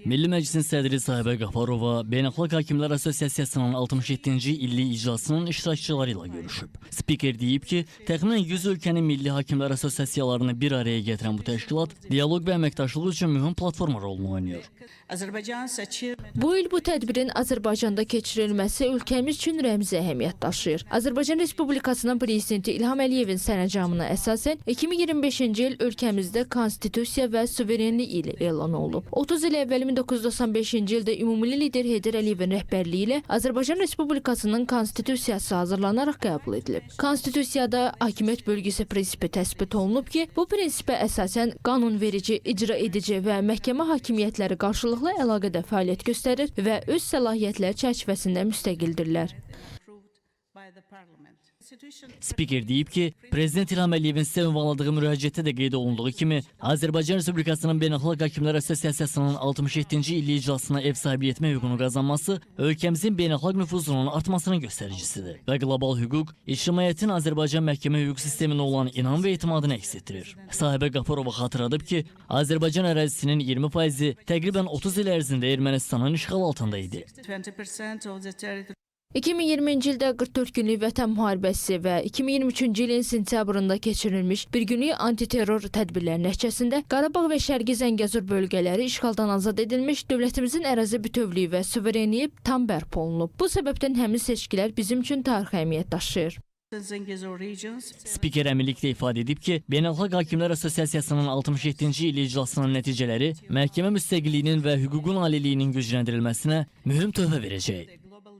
Milli Məclisin sədri Sahibə Qafarova Beynəlxalq Hakimlər Assosiasiyasının 67-ci illik iclasının iştirakçıları ilə görüşüb. Spiker deyib ki, təxminən 100 ölkənin milli hakimlər assosiasiyalarını bir araya gətirən bu təşkilat dialoq və əməkdaşlıq üçün mühüm platforma rolunu oynayır. Azerbaycan's achievement Bu il bu tədbirin Azərbaycanda keçirilməsi ölkəmiz üçün rəmzi əhəmiyyət daşıyır. Azərbaycan Respublikasının prezidenti İlham Əliyevin sərəncamına əsasən 2025-ci il ölkəmizdə Konstitusiya və suverenlik ili elan olunub. 30 il əvvəl 1995-ci ildə ümummilli lider Heydər Əliyevin rəhbərliyi ilə Azərbaycan Respublikasının Konstitusiyası hazırlanaraq qəbul edilib. Konstitusiyada hakimiyyət bölgüsü prinsipi təsbit olunub ki, bu prinsipə əsasən qanunverici, icra edici və məhkəmə hakimiyyətləri qarşılıqlı əlaqədə fəaliyyət göstərir və öz səlahiyyətləri çərçivəsində müstəqildirlər. Approved by the parliament. Constitution Spiker deyib ki, Prezident İlham Əliyevin sizə ünvanladığı müraciətdə də qeyd olunduğu kimi, Azərbaycan Respublikasının Beynəlxalq Hakimlər Assosiasiyasının 67-ci illik iclasına ev sahibliyi etmə hüququnu qazanması ölkəmizin beynəlxalq nüfuzunun artmasının göstəricisidir və qlobal hüquq ictimaiyyətin Azərbaycan məhkəmə hüquq sisteminə olan inam və etimadını əks etdirir. Sahibə Qafarova xatırladıb ki, Azərbaycan ərazisinin 20%-i təqribən 30 il ərzində Ermənistanın işğalı altında idi. 20% of the territory 2020-ci ildə 44 günlük Vətən müharibəsi və 2023-cü ilin sentyabrında keçirilmiş bir günlük antiterror tədbirləri nəticəsində Qarabağ və Şərqi Zəngəzur bölgələri işğaldan azad edilmiş, dövlətimizin ərazi bütövlüyü və suverenliyi tam bərpa olunub. Bu səbəbdən həmin seçkilər bizim üçün tarixi əhəmiyyət daşıyır. And Zangezur regions. Spiker əminliklə ifadə edib ki, Beynəlxalq Hakimlər Assosiasiyasının 67-ci illik iclasının nəticələri məhkəmə müstəqilliyinin və hüququn aliliyinin gücləndirilməsinə mühüm töhfə verəcək.